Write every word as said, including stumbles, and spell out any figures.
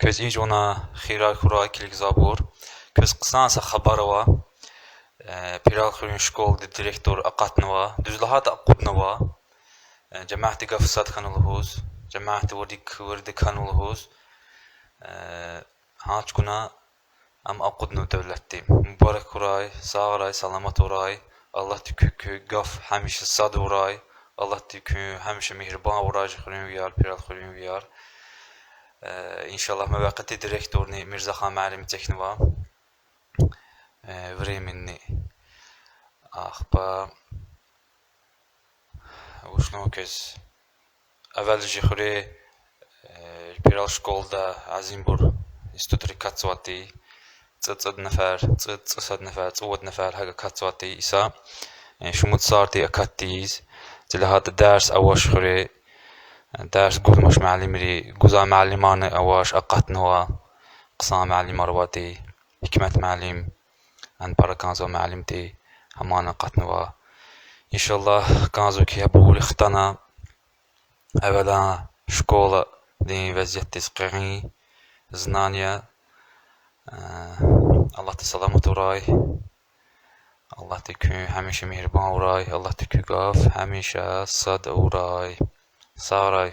Квез инжувна хийирар хьурай, килигзавайбур. Квез хъсан са хабар ава. Э, Пирал хуьруьн школадин директор акъатнава. Дуьз лагьайтӀа, акъуднава. Э, жемятди гаф сад хьана лугьуз, жемятди вири, вирида кхьена лугьуз. Э, гьа чӀавуз ам акъуднава девлетди. Мубарак хьурай, сагърай, саламат авурай. Аллагьди куь, куь гаф гьамиша сад авурай. Аллагьди куьн гьамиша мегьрибан авурай, чи хуьруьнвияр, Пирал хуьруьнвияр. Э, иншаллагь, мувакъкъатдин директорни Мирзахан муаллим эцигнава. Э, временный. Ахпа вуч лугьун квез, эвел чи хуьре, э, Пирал школада азимбур институтри акатзавайди, цӀу-, цӀуд нафар, цӀу-, цӀусад нафар, цӀувад нафар гьакӀ акатзавайди, иса, э, шумуд йисарди акатдиз, цӀи лагьайтӀа дарс авач хуьре, э, дарс гузмач муаллимри, гузвай муаллимарни авач, акъатнава, хъсан муаллимар авайди, Гьикмет муаллим, ана пара кӀанзавай муаллимди, гьамни акъатнава. Иншаллагь, кӀанзава хьи, гьабур хтана, эвела школадин везиятдиз къенин, знания, э, Аллагьди саламат авурай. Аллагьди куьн гьамиша мегьрибан авурай, Аллагьди куь гаф гьамиша сад авурай. Сагърай.